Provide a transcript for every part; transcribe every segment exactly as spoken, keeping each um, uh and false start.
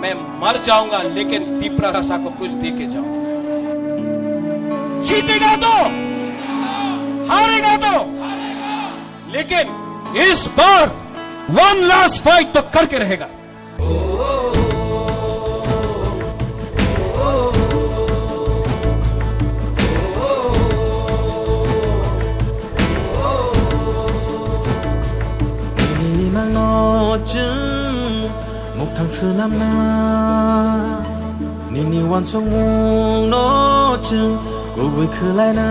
मैं मर जाऊंगा, लेकिन तिपरा भाषा को कुछ दे के जाऊंगा। जीतेगा तो, हारेगा तो, लेकिन इस बार वन लास्ट फाइट तो करके रहेगा। Nini mangno chwng muktang swnamna, nini uansukmungno chwng kubui khwlaina.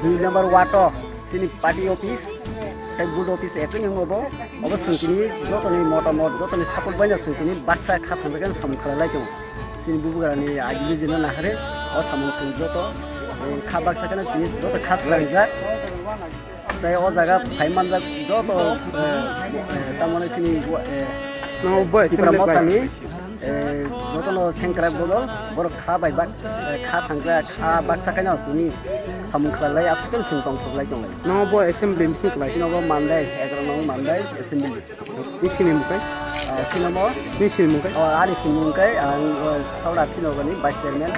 Dui number ward o chini party office, tei booth office ekoi ni obo, obo chwng tini jotoni motamot, jotoni support baino chwng tini baksa kha thangjak khe samung khlai lai tongo. Chini bubagrani ideology no nahare, o samung chwng joto, eh, kha baksa kheno tini joto kha srangjak. Tei o jaga phai manjak joto, eh, eh, tamoni chini, eh, Nang bo Tipra assembly bai. Mothani, eh, jotono sengkrak bodol, borok kha bai bak, eh, kha thangjak, kha baksa kheno tini samung khlai lai, aswk khe chwng tongthok lai tonglai. Nang bo assembly meeting khlai. Chini bo Mandai, egaroh nong Mandai assembly. Ni sini mung kai? Ah, sini bo? Ni sini mung kai? Oh, ani sini mung kai, ang, oh, Saura sini bo ni vice chairman.